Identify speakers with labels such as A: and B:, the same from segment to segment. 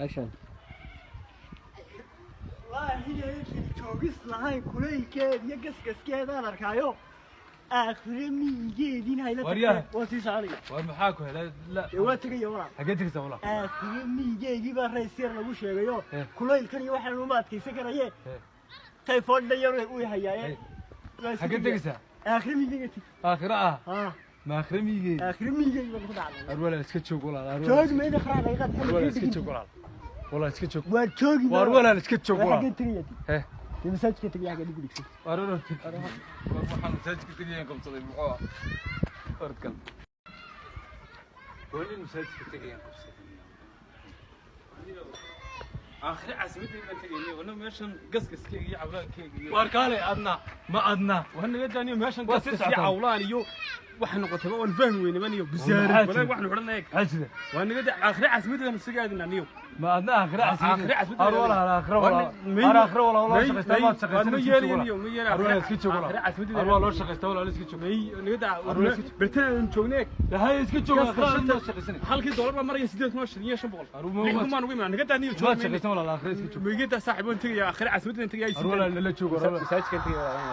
A: Action.
B: Wallaahi inay joogis lahayn kulaylkeed iyo gasgaskeedaan arkaayo, aakhire miyigeediina hayla.
C: Waryaha.
B: Waa sii soconaya.
C: War maxaa ku helay la?
B: Dee waa tegaya, walaal.
C: Xagee tegaysaa, walaal?
B: Aakhire miyigeedii baa rays yar lagu sheegayo. Kulaylkan iyo waxaan uma adkaysan karaye. Typhoid yar uu hayaaye. Waa iska
C: Xagee
B: tegaya.
C: tegaysaa?
B: Aakhire miyigeedi teg.
C: Aakhira ah?
B: Haa.
C: Ma aakhira miyigeedi?
B: Aakhire miyigeedi baa ku dhacday.
C: Ar walaal, iska joog, walaal. Ar
B: Joogi mayna, kharaab ay qad.
C: walaal, iska joog, walaal. Walaal, iska joog.
B: Waa joogi.
C: War walaal, iska joog, walaal.
B: Xagee tegaya? Dee masaajidka tegaya, xagee dhigu dhigtay?
C: War war, war, waxaan masaajidka tegayaan qabsaday muxuu ah? Orodkan waa nin masaajidka tegayaan qabsaday.
D: Aakhire caasimadii baan tegaynay wana meeshan gasgaskeyga iyo cawlaankeyga iyo
C: War kaale, adna ma adna.
D: Waan naga daaniyo meeshan.
C: Waa sii
D: gasgas iyo
C: socotaan.
D: Cawlaan iyo waxay noqotay waan fahmi weyne man iyo
C: Maxaa
D: busaari
C: jira?
D: walaal, waxnu xidhanay.
C: Maxaa jira?
D: Waa naga da aakhire caasimadii baan isaga aadinaa niyo.
C: Ma adna aakhira?
D: Aakhire caasimadii.
C: Ar walaal, aakhira walaal, ar aakhira walaal, loo shaqaystaa maad shaqaysan.
D: Ma yeelayo niyo, ma yeelayo.
C: Ar walaal, iska joog,
D: Aakhire
C: walaal.
D: caasimadii.
C: Ar waa loo shaqaystaa, walaal, iska joog.
D: May naga da.
C: Ar walaal, iska joog.
D: Bertan aan joognay.
C: Yahay, iska joog.
D: Gaska
C: Aakhira
D: shanta
C: maad shaqaysan.
D: Halkii doolar baa maraya 8500.
C: Ar ma
D: 6000 baan ugu imaan, naga daa niyo.
C: Maad shaqaysan, walaal, aakhira iska joog.
D: Maigada saaxiib, waan tegaya aakhire caasimadii baan tegaya.
C: Ar walaal, lala joog, war walaal.
A: Masaajidka tegaya, walaal.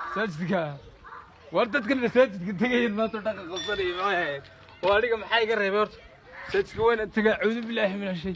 C: Masaajidka. War dadkan masaajidka tegayeen maanta dhaqa qabsanaya maxay ahayd? Oo aniga maxaa iga reebay horta? Masaajidka wayna tagaa. Cuudu billaahi min ashay.